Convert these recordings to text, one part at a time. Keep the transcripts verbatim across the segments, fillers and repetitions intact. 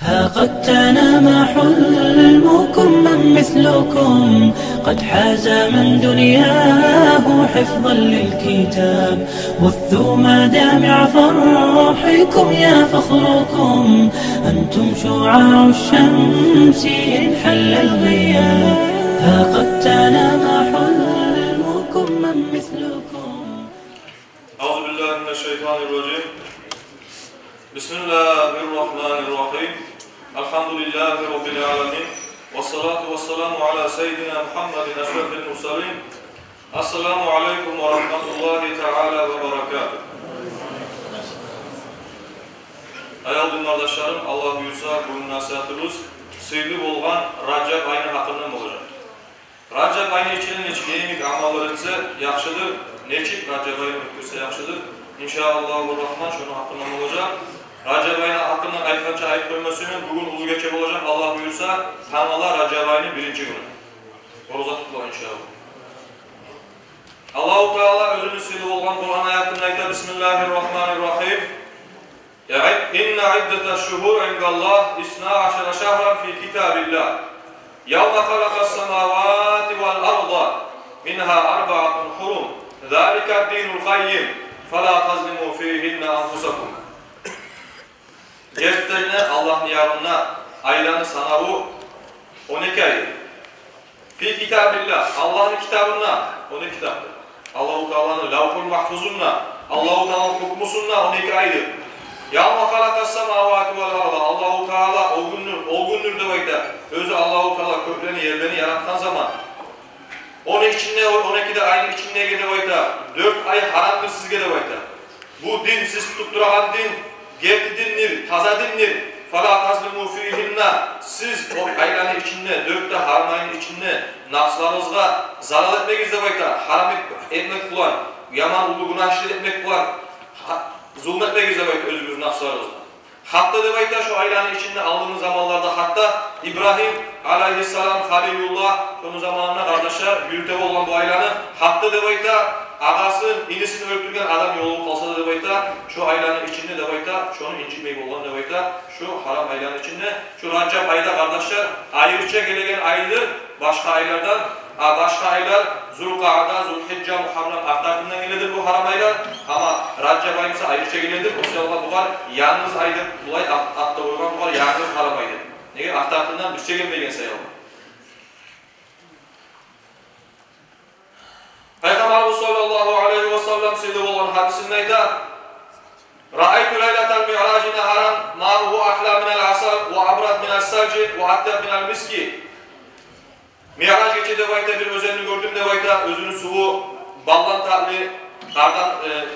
ها قد تنام حلمكم من مثلكم قد حاز من دنياه حفظا للكتاب، بثوا مدامع فرحكم يا فخركم، أنتم شعاع الشمس إن حل الغياب. ها قد تنام حلمكم من مثلكم. أعوذ بالله من الشيطان الرجيم. بسم الله الرحمن الرحيم. الحمد لله رب العالمين. والصلاة والسلام على سيدنا محمد أشرف المرسلين. السلام عليكم ورحمة الله تعالى وبركاته. Аявлу дин къардашларым, Аллагь буюрса, бугюн насигьатыбыз сыйлы болгъан Ражаб айны гьакъындан болажакъ. Ражаб айны ичинде нечик, не йимик амаллар этсе яхшыдыр, нечик Ражаб айны оьтгерсе яхшыдыр. Иншааллагьу Рахман, шону гьакъындан болажакъ. Ражаб айны гьакъындан айтгъанча айтып къойма сюемен, бугюн уллу гече болажакъ, Аллагь буюрса, тангала Ражаб айны биринчи гюню. Ораза тутула, иншааллагь. Аллагьу Таала оьзюню сыйлы болгъан Къуран аятында айта: بسم الله الرحمن الرحيم. عد-، إن عدة الشهور عند الله اثنا عشر شهرا في كتاب الله يوم خلق السماوات والأرض منها أربعة حرم ذلك الدين القيم فلا تظلموا فيهن أنفسكم. Гертиден де, Аллагьны янында айланы санаву он эки айдыр. في كتاب الله, Аллагьны китабында, о не китапдыр? Аллагьу Тааланы Лавхул Магьфузунда, Аллагьу Тааланы гьукмусунда он эки айдыр. يوم خلق السماوات والأرض, Аллагьу Таала о гюндюр, о гюндюр деп айта, оьзю Аллагьу Таала кёклени, ерлени яратгъан заман. Ону ичинде, о он эки де айны ичиндеги деп айта, дёрт ай гьарамдыр сизге деп айта. Бу дин, сиз тутуп турагъан дин, герти диндир, таза диндир. فلا تظلموا فيهن, сиз о айланы ичинде, дёрт де гьарам айны ичинде напсларыгъызгъа зарал этмегиз деп айта, гьарам эт-, этмек булан, яман уллу гюнагь ишлер этмек булан, гьа-, зулму этмегиз деп айта оьзюгюз напсларыгъызгъа. Гьатта деп айта, шо айланы ичинде алдынгъы заманларда гьатта Ибрагьим алайгьиссалам, Халилуллагь, шону заманында, къардашлар, юрюте болгъан бу айланы, гьатта деп айта, агъасын, инисин оьлтюрген адам ёлугъуп къалса да деп айта, шо айланы ичинде деп айта, шону инжитмей болгъан деп айта, шо гьарам айланы ичинде. Шо Ражаб айда, къардашлар, айрыча гелеген айдыр башгъа айлардан. А башгъа айлар, Зулкъаъда, Зулгьижжа, Мугьаррам, арт-артындан геледир бу гьарам айлар. Амма Ражаб ай буса айрыча геледир. О саялы бугъар янгыз ай деп булай ат, ат да къойгъан, бугъар янгыз гьарам ай деп. Неге? Арт-артындан бирче гелмеген саялы. Пайхаммарыбыз саллаллагьу алайгьи ва саллам сыйлы болгъан гьадисинде айта: رأيت ليلة المعراج نهرا ماؤه أحلى من العسل وأبرد من الثلج وأطيب من المسك. Миъраж гече деп айта, бир оьзенни гёрдюм деп айта, оьзюню суву балдан татли, къардан, э,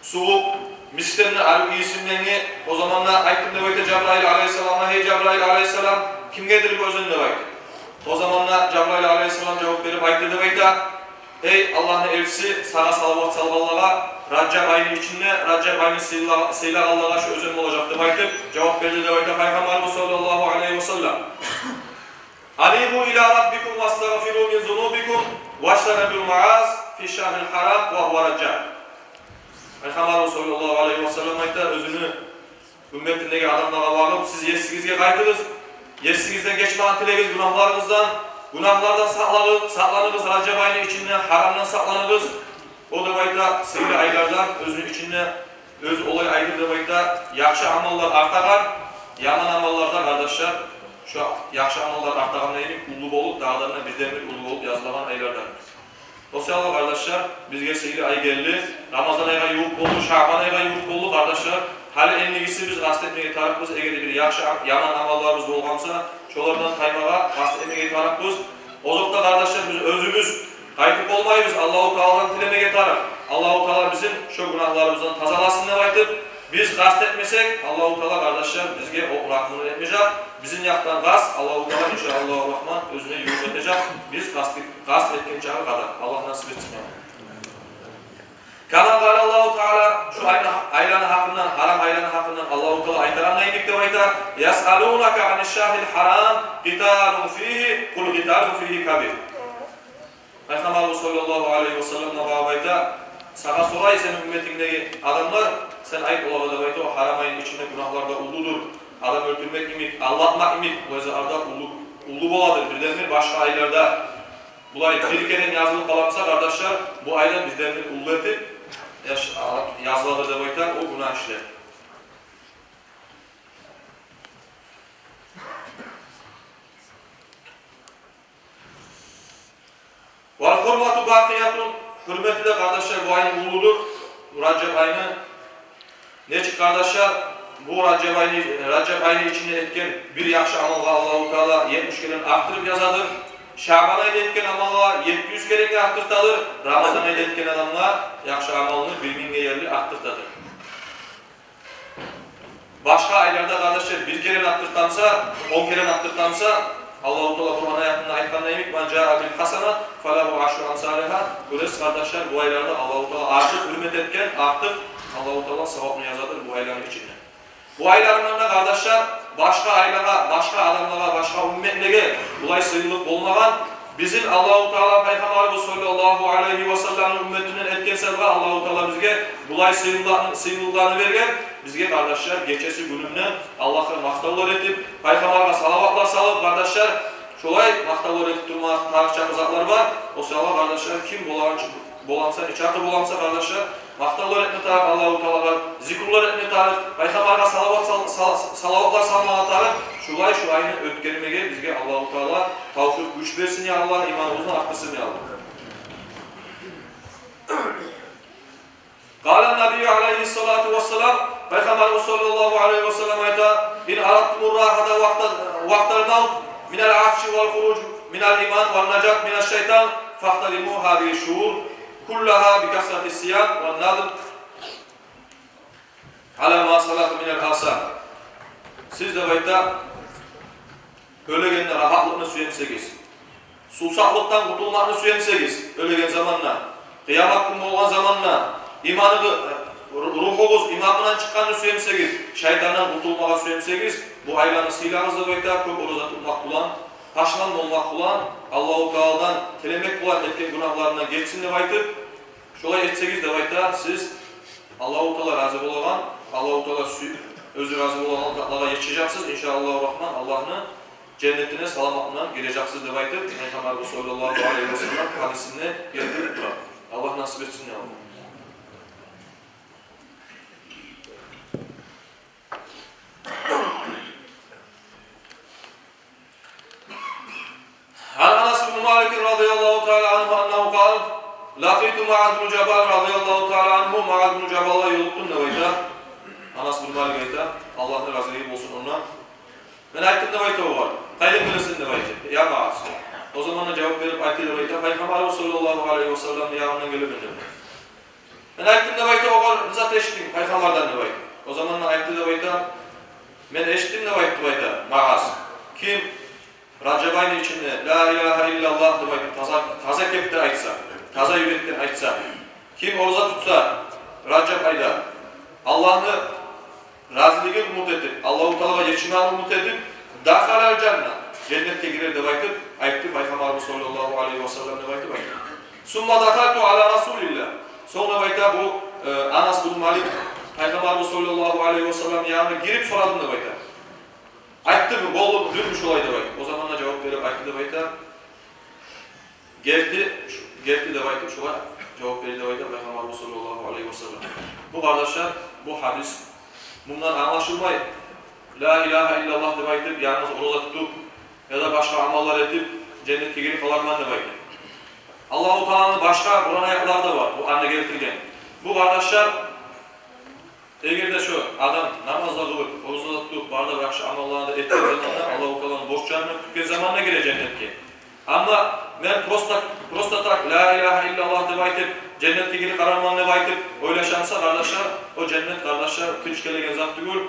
сувукъ, мискден де арив ийисинденги. О заманда айтдым деп айта Жабраил алайгьиссаламгъа: «Гьей Жабраил алайгьиссалам, кимгедир бу оьзен?» — деп айта. О заманда Жабраил алайгьиссалам жавап берип айтды деп айта: «Гьей Аллагьны элчиси, сагъа салават салгъанлагъа, Ражаб айны ичинде, Ражаб айны сыйла-, сыйлагъанлагъа шу оьзен болажакъ», — деп айтып жавап берди деп айта Пайхаммарыбыз саллаллагьу алайгьи ва саллам. «أنيبوا إلى ربكم واستغفروا من ذنوبكم واجتنبوا المعاصي في الشهر الحرام وهو رجب». Пайхаммарыбыз саллаллагьу алайгьи ва саллам айта оьзюню умметиндеги адамлагъа барып: «Сиз Есигизге къайтыгъыз, Есигизден гечмагъын тилегиз гюнагьларыгъыздан, гюнагьлардан сакълагъы-, сакъланыгъыз, Ражаб айны ичинде гьарамдан сакъланыгъыз». О деп айта сыйлы айлардан, оьзюню ичинде, оьзю олай айдыр деп айта, яхшы амаллар артагъан, яман амаллар да, къардашлар, шо яхшы амаллар артагъан йимик уллу болуп, дагъыдан да бирден-бир уллу болуп язылагъан айлардан. О саялы, къардашлар, бизге сыйлы ай гелди. Рамазан айгъа ювукъ болду, Шаъбан айгъа ювукъ болду, къардашлар. Гьали эндигиси биз къаст этмеге тарыкъбыз, эгер де бир яхшы ам-, яман амалларыбыз болгъан буса, шолардан таймагъа къаст этмеге тарыкъбыз. Озокъда, къардашлар, биз оьзюбюз къайтып болмайбыз, Аллагьу Тааладан тилемеге тарыкъ. Аллагьу Таала бизин шо гюнагьларыбыздан тазаласын деп айтып, биз къаст этмесек, Аллагьу Таала, къардашлар, бизге о рагьмуну этмежек. Бизин якъдан къаст Аллагьу Таала, иншааллагьу рагьман, оьзюне ювукъ этежек. Биз къаст, къаст этген чакъы къадар. Аллагь насип этсин. كما قال الله تعالى, шу айны, айланы гьакъындан, гьарам айланы гьакъындан Аллагьу Таала айтагъанда йимик деп айта: «يسألونك عن الشهر الحرام قتال فيه قل قتال فيه كبير». Пайхаммарыбыз саллаллагьу алайгьи ва саллам магъа айта: «Сагъа сорай сени умметингдеги адамлар, сен айт олагъа, — деп айта, — о гьарам айны ичинде гюнагьлар да уллудур, адам оьлтюрмек йимик, алдатмакъ йимик, булай затлар да уллу, уллу боладыр. Бирден-бир башгъа айларда булай бир керен язылып къала буса, къардашлар, бу айлар бирден-бир уллу этип, яш-, а, языладыр деп айта о гюнагь ишлер. Вал гьурмату бакъиятун, гьюрмети де, къардашлар, бу айны уллудур, бу Ражаб айны. Нечик, къардашлар, бу Ражаб айны, Ражаб айны ичинде этген бир яхшы амалгъа Аллагьу Таала етмиш керен артдырып язадыр. Шаъбан айда этген амалгъа етти юз керенге артдыртадыр. Рамазан айда этген адамгъа яхшы амалны бир мингге ерли артдыртадыр. Башгъа айларда, къардашлар, бир керен артдыртамса, он керен артдыртамса, Аллагьу Таала Къуран аятында айтгъандай йимик: «Ман жаа бил гьасанати фалагьу ашру амсалигьа». Гёресиз, къардашлар, бу айларда Аллагьу Таала артыкъ гьюрмет этген, артыкъ Аллагьу Таала савапны язадыр бу айланы ичинде. Бу айлардан да, къардашлар, башгъа айлагъа, башгъа адамлагъа, башгъа умметлеге булай сыйлылыкъ болмагъан. Бизин Аллагьу Таала Пайхаммарыбыз саллаллагьу алайгьи ва салламны умметинден этген саялы Аллагьу Таала бизге булай сыйлы-, сыйлылыкъланы берген. Бизге, къардашлар, гечеси-гюнюнден Аллагьгъа макътавлар этип, Пайхаммаргъа салаватлар салып, къардашлар, шолай макътавлар этип турмагъа тарыкъ чакъы затлар бар. О саялы, къардашлар, ким болагъан чы-, боламса, нечакъы боламса, къардашлар, макътавлар этме тарыкъ Аллагьу Таалагъа, зикрулар этме тарыкъ, Пайхаммаргъа салават сал-, сал-, салаватлар салмагъа тарыкъ. Шулай шу айны оьтгермеге бизге Аллагьу Таала тавфикъ, гюч берсин, я Аллагь, иманыбызны артдырсын, я Аллагь. Къала ннабийю алайгьи ссалату вассалам, Пайхаммарыбыз саллаллагьу алайгьи ва саллам айта: «Ин арадтумур рагьата вакътал, вакътал мавти минал атши вал хуруджи минал имани ван нажати минаш шайтани, фагътаниму гьазигьи шшугьур куллагьа би касрати ссиям ван надми ала ма салафа минал асам». Сиз, деп айта, оьлегенде рагьатлыкъны сюе бусагъыз, сувсаплыкъдан къутулмакъны сюе бусагъыз оьлеген заманда, къыямат гюн болгъан заманда, иманыгъы-, ру-, ругьугъуз иман булан чыкъгъанны сюе бусагъыз, шайтандан къутулмагъа сюе бусагъыз, бу айланы сыйлагъыз, деп айта, кёп ораза тутмакъ булан, пашман болмакъ булан, Аллагьу Тааладан тилемек булан, этген гюнагьларындан гечсин деп айтып, шолай этсегиз, деп айта, сиз Аллагьу Таала рази болагъан, Аллагьу Таала сю-, оьзю рази болагъан затлагъа етишежексиз, иншааллагьу рагьман, Аллагьны женнетине саламат булан гирежексиз деп айтып, Пайхаммарыбыз саллаллагьу алайгьи ва саллам гьадисинде гелтирип тура. Аллагь насип этсин, я Аллагь. Ан Анас бин Малик радияллагьу таала ангьу аннагьу къала: «Лакъиту Муаз бин Жабал радияллагьу таала ангьу». Муаз бин Жабалгъа ёлукъдум деп айта. Анас бин Малик айта, Аллагьны разилиги болсун ондан. Мен айтдым деп айта огъар: «Къайдан гелесен?» деп айта, я Муаз. О заманда жавап берип айтды деп айта: «Пайхаммарыбыз саллаллагьу алайгьи ва салламны янындан гелемен», — деп. Мен айтдым деп айта огъар: «Не зат эшитдинг Пайхаммардан?» — деп айта. О заманда айтды деп айта: «Мен эшитдим, — деп айтды деп айта Муаз, — ким Ражаб айны ичинде «Ла илагьа иллаллагь» деп айтып, таза, таза кепде айтса, таза юрекден айтса, ким ораза тутса Ражаб айда, Аллагьны разилигин умут этип, Аллагьу Таалагъа етишмекни умут этип, «дахалал жанна», женнетге гирер деп айтып, айтды Пайхаммарыбыз саллаллагьу алайгьи ва саллам деп айтып айтды. «Сумма дахалту ала Расулиллагь». Сонг деп айта бу, э, Анас бин Малик, Пайхаммарыбыз саллаллагьу алайгьи ва саллам янына гирип сорадым деп айта. Айтдым, болдуму, дюрмю шолай деп айтып. О заманда жавап берип айтды деп айта. Герти, герти деп айтып, шолай жавап берди деп айта Пайхаммарыбыз саллаллагьу алайгьи ва саллам. Бу, къардашлар, бу гьадис, мундан англашылмай, «Ла илагьа иллаллагь» деп айтып, янгыз ораза тутуп, яда башгъа амаллар этип, женнетге гирип къаларман деп айтып. Аллагьу Тааланы башгъа Къуран аятлары да бар, бу аны гелтирген. Бу, къардашлар, эгер де шо адам намаз да къылып, ораза да тутуп, бары да яхшы амалланы да этген заманда, Аллагьу Тааланы борчларын да тутгъан заманда гире женнетге. Амма мен просто, просто так «Ла илагьа иллаллагь» деп айтып, женнетге гирип къаларман деп айтып ойлашамса, къардашлар, о женнет, къардашлар, тынч гелеген зат тюгюл.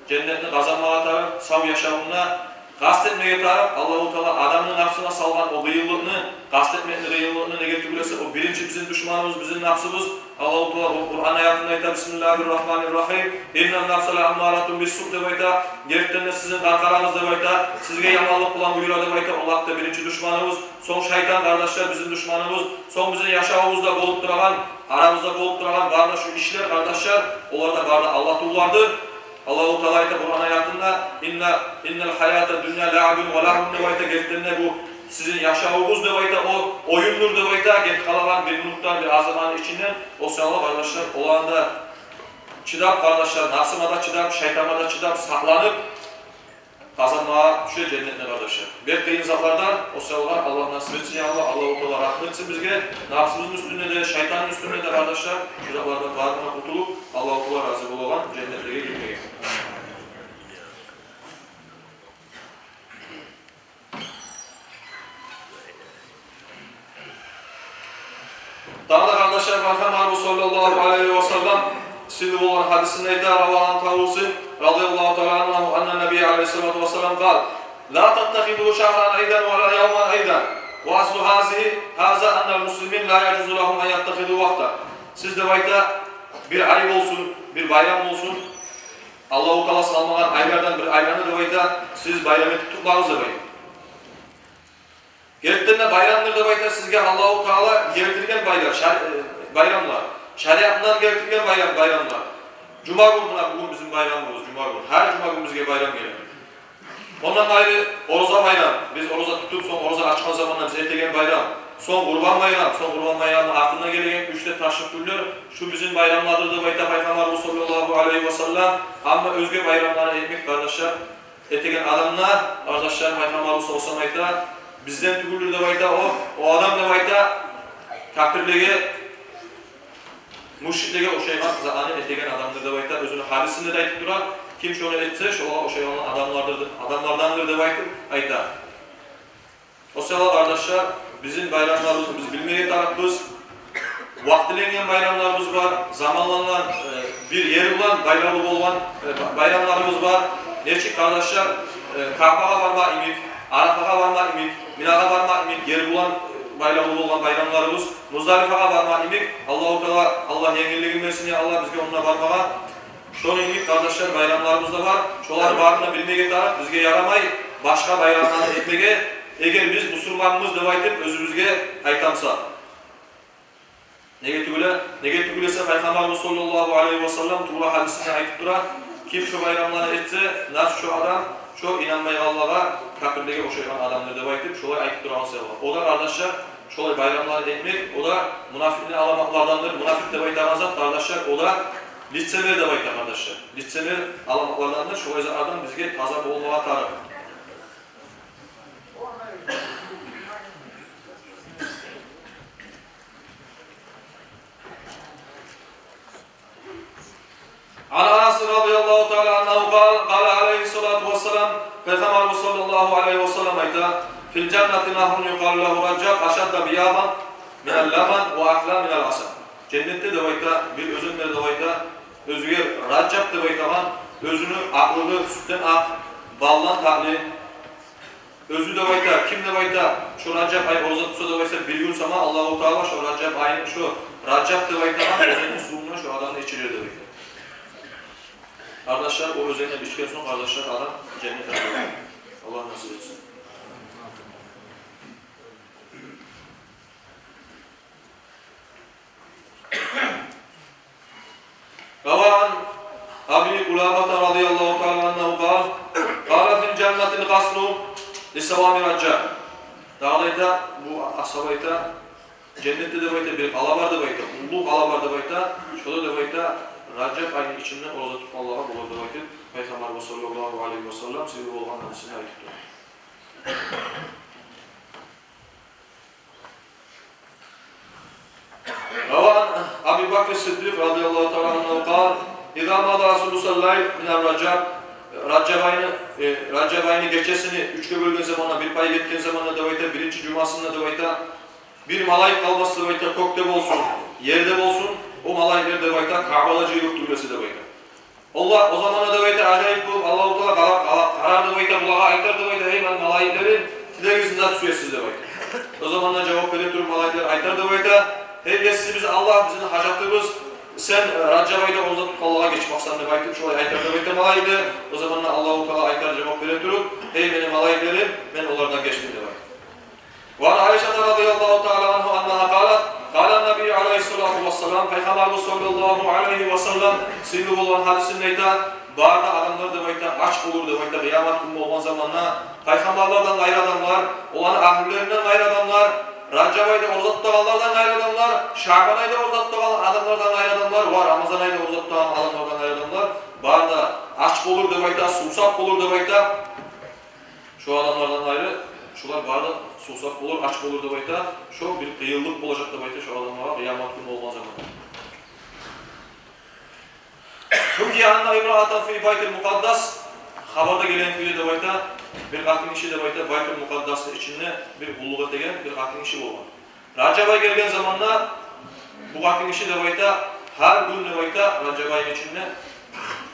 Женнетни къазанмагъа тарыкъ, сав яшавунда къаст этмеге тарыкъ. Аллагьу Таала адамны напсына салгъан о къыйынлыкъны, къаст этмекни къыйынлыкъны, неге тюгюл эсе, о биринчи бизин душманыбыз, бизин напсыбыз. Аллагьу Таала о Къуран аятында айта: «Бисмиллагьир рагьманир рагьим. Иннан нафса ла аммаратун бис-су», — деп айта. Гертиден де сизин къаркъарагъыз, деп айта, сизге яманлыкъ булан буюра деп айта. О лап да биринчи душманыбыз. Сонг шайтан, къардашлар, бизин душманыбыз. Сонг бизин яшавубузда болуп турагъан, арабызда болуп турагъан бары да шу ишлер, къардашлар, олар да бары да алгъатывлардыр. Аллагьу Таала айта Къуран аятында: «Инна, иннал гьаятад дунья лагьибун ва лагьвун», — деп айта. Гертиден де бу сизин яшавугъуз, деп айта, о оюндур, деп айта. Гетип къалагъан бир минутдан, бир аз заманны ичинден. О саялы, къардашлар, оланы да чыдап, къардашлар, напсына да чыдап, шайтангъа да чыдап, сакъланып, къазанмагъа тюше женнетни, къардашлар. Бек къыйын затлардан, о саялы Аллагь насип этсин, я Аллагь, Аллагьу Таала рагьму этсин бизге, напсыбызны уьстюнде де, шайтанны уьстюнде де, къардашлар, шу затлардан барындан къутулуп, Аллагьу Таала рази болагъан женнетлеге гирмеге. Дагъы да, къардашлар, Пайхаммарыбыз саллаллагьу алайгьи ва саллам сыйлы болгъан гьадисинде айта, رواه عن طاووس رضي الله تعالى عنه أن النبي عليه الصلاة والسلام قال: لا تتخذوا شهرا عيدا ولا يوما عيدا، وأصل هذه، هذا أن المسلمين لا يجوز لهم أن يتخذوا وقتا. Сиз, деп айта, бир ай болсун, бир байрам болсун, Аллагьу Таала салмагъан айлардан бир айланы, деп айта, сиз байрам этип тутмагъыз, деп айта. Гертиден де байрамдыр, деп айта, сизге Аллагьу Таала гелтирген байлар, шар-, э, байрамлар. Шариатдан гелтирген байрам, байрамлар. Жума гюн, муна бугюн бизин байрамыбыз, жума гюн. Гьар жума гюн бизге байрам геле. Ондан къайры ораза байрам. Биз ораза тутуп, сонг ораза ачгъан заманда биз этеген байрам. Сонг Къурбан байрам, сонг Къурбан байрамны артындан гелеген уьч де ташрикъ гюнлер. Шу бизин байрамлардыр, деп айта Пайхаммарыбыз саллаллагьу алайгьи ва саллам. Амма оьзге байрамланы этмек, къардашлар, этеген адам да, къардашлар, Пайхаммарыбыз саллаллагьу алайгьи ва саллам айта, бизден тюгюлдюр, деп айта, о, о адам, деп айта, капирлеге, мушриклеге ошайгъан затланы этеген адамдыр, деп айта. Оьзюню гьадисинде де айтып тура, ким шону этсе, шолагъа ошайгъан адамлардыр, адамлардандыр, деп айтып айта. О саялы, къардашлар, бизин байрамларыбызны биз билмеге тарыкъбыз. Вакътиленген байрамларыбыз бар, заманлангъан, э, бир ер булан байлавлу болгъан, э, ба-, байрамларыбыз бар. Нечик, къардашлар, э, Каабагъа барма йимик, Арафагъа барма йимик, Минагъа барма йимик, ер булан, э, байлавлу болгъан байрамларыбыз, Муздалифагъа барма йимик. Аллагьу Таала, Аллагь енгиллигин берсин, я Аллагь, бизге онда бармагъа. Шону йимик, къардашлар, байрамларыбыз да бар. Шоланы барын да билмеге тарыкъ, бизге ярамай башгъа байрамланы этмеге, эгер биз бусурманбыз деп айтып оьзюбюзге айтамса. Неге тюгюл, неге тюгюл эсе, Пайхаммарыбыз саллаллагьу алайгьи ва саллам тувра гьадисинде айтып тура, ким шо байрамланы этсе, нас шо адам, шо инанмайгъанлагъа, капирлеге ошайгъан адамдыр деп айтып, шолай айтып турагъан саялы. О да, къардашлар, шолай байрамланы этмек, о да мунафикъни аламатларындыр. Мунафикъ деп айтагъан зат, къардашлар, о да лицемер деп айта, къардашлар. Лицемер аламатларындыр. Шолай затлардан бизге таза болмагъа тарыкъ. عن أنس رضي الله تعالى عنه قال: قال عليه الصلاة والسلام, Пайхаммарыбыз саллаллагьу алайгьи ва саллам айта: في الجنة نهر يقال له رجب أشد بياضا من اللبن وأحلى من العسل. Женнетде, деп айта, бир оьзен бар, деп айта, оьзюне Ражаб деп айтагъан, оьзюню акълыгъы сютден акъ, балдан татли. Оьзю, деп айта, ким, деп айта, шо Ражаб ай ораза тутса, деп айта, бир гюн сама Аллагьу Таала шо Ражаб айны, шо Ражаб деп айтагъан оьзенни сувундан шо адамны ичирер, деп айта. Къардашлар, о оьзенден ичген сонг, къардашлар, адам женнетге гирер. Аллагь насип этсин. روى عن أبي أمامة رضي الله تعالى عنه قال: قال في الجنة قصر لصوام رجب. Дагъы да айта, бу асгьаб айта, женнетде, деп айта, бир къала бар, деп айта, уллу къала бар, деп айта, шонда, деп айта, Ражаб айны ичинде ораза тутгъанлагъа болар, деп айтып, Пайхаммарыбыз саллаллагьу алайгьи ва саллам сыйлы болгъан гьадисинде айтып тура. روى عن أبي بكر الصديق رضي الله تعالى عنه قال: إذا مضى ثلث الليل من رجب, Ражаб айны, э, Ражаб айны гечесин уьчге бёлген заманда, бир пай гетген заманда, деп айта, биринчи жумасында, деп айта, бир малайик къалмас, деп айта, кёкде болсун, ерде болсун, о малайиклер, деп айта, Каабада жыйылып тюгюл эсе, деп айта. Олар о заманда, деп айта, ажайып болуп, Аллагьу Таала къара-, къара-, къарар, деп айта, булагъа айтар, деп айта: «Гьей мени малайиклерим, тилегиз, не зат сюесиз?» — деп айта. О заманда жавап бере туруп малайиклер айтар, деп айта: «Гьей Есибиз Аллагь, бизин гьажатыбыз сен, э, Ражаб айда ораза тутгъанлагъа гечмексен», — деп айтып, шолай айтар, деп айта, малайиклер. О заманда Аллагьу Таала айтар, жавап бере туруп: «Гьей мени малайиклерим, мен олардан гечдим», — деп айта. وعن عائشة رضي الله تعالى عنها أنها قالت: قال النبي عليه الصلاة والسلام, Пайхаммарыбыз саллаллагьу алайгьи ва саллам сыйлы болгъан гьадисинде айта: Бары да адамлар деп айта, ач болур деп айта, къыямат гюн болгъан заманда. Пайхаммарлардан къайры адамлар, оланы агьлюлеринден къайры адамлар, Ражаб айда ораза тутагъанлардан къайры адамлар, Шаъбан айда ораза тутагъан адамлардан къайры адамлар, ва Рамазан айда ораза тутагъан адамлардан къайры адамлар, бары да ач болур деп айта, сувсап болур деп айта. Шо адамлардан къайры, шолар бары да сувсап болур, ач болур деп айта. Шо бир къыйынлыкъ болажакъ деп айта шо адамлагъа къыямат гюн болгъан заманда. Гьукия анна имраатан фи байтил мукъаддас, хабарда гелген кюйде деп айта, бир къатын гиши деп айта, Байтул Мукъаддасны ичинде бир къуллукъ этеген бир къатын гиши болгъан. Ражаб ай гелген заманда бу къатын гиши деп айта, гьар гюн деп айта, Ражаб айны ичинде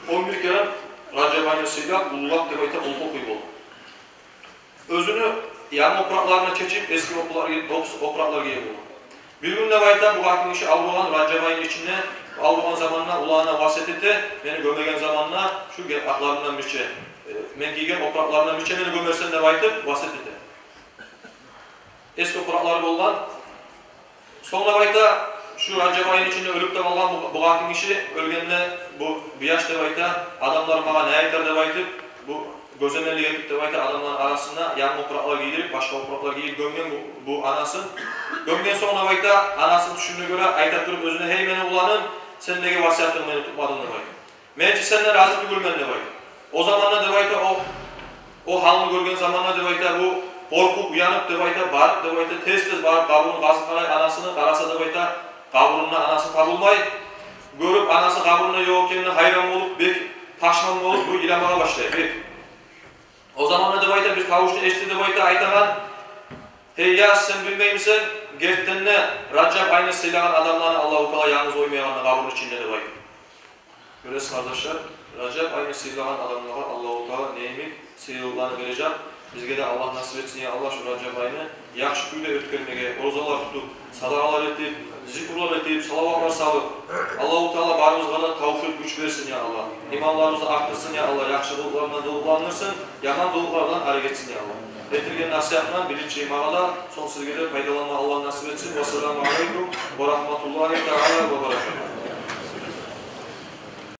он бир керен Ражаб айны сыйлап, уллулап деп айта, къуллукъ охуй болгъан. Оьзюню янгы опуракъларын чечип, эски опуракълар, опуракълар гие болгъан. Бир гюн деп айта, бу къатын гиши авругъан, Ражаб айны ичинде авругъан заманда уланына васият эте, мени гёмеген заманда шу ге-, атларымдан бирче, э, мен гийген опуракъларымдан бирче мени гёмерсен деп айтып васият эте. Эски опуракълар болгъан. Сонг деп айта, шу Ражаб айны ичинде оьлюп де къалгъан бу, бу къатын гиши, оьлгенде бу, бу яш деп айта, адамлар магъа не айтар деп айтып, бу гёземеллик этип деп айта, адамланы арасында янгы опуракълар гийдирип, башгъа опуракълар гийип гёмген бу, бу анасын. Гёмген сонг деп айта, анасы тюшюнде гёре, айта туруп оьзюне: «Гьей, мени уланым, сен неге васиятынгны мени тутмадынг?» — деп айта. «Мен чи сенден рази тюгюлмен», — деп айта. О заманда деп айта, о, о гьалны гёрген заманда деп айта, бу къоркъуп, уянып деп айта, барып деп айта, тез-тез барып къабурну къазып къарай анасыны, къараса деп айта, къабурунда анасы табылмай. Гёрюп анасы къабурунда ёкъ экенине гьайран болуп, бек пашман болуп, бу йыламагъа башлай, бек. О заманда деп айта, бир тавушну эшитди деп айта, айтагъан: «Гьей яш, сен билмеймисен, гертиден де Ражаб айны сыйлагъан адамланы Аллагьу Таала янгыз къоймайгъанны къабурну ичинде», — деп айта. Гёресиз, къардашлар, Ражаб айны сыйлагъан адамлагъа Аллагьу Таала не йимик сыйлыкъланы бережек. Бизге де Аллагь насип этсин, я Аллагь, шу Ражаб айны яхшы кюйде оьтгермеге, оразалар тутуп, садагъалар этип, зикрулар этип, салаватлар салып. Аллагьу Таала барыбызгъа да тавфикъ, гюч берсин, я Аллагь. Иманларыбызны артдырсын, я Аллагь. Яхшы къылыкълардан къылыкъландырсын, яман къылыкълардан арек этсин, я Аллагь. Этилген насигьатдан билинчли магъа да, сонг сизге де пайдаланма Аллагь насип этсин. Вассаламу алейкум ва рагьматуллагьи таала ва баракатугь.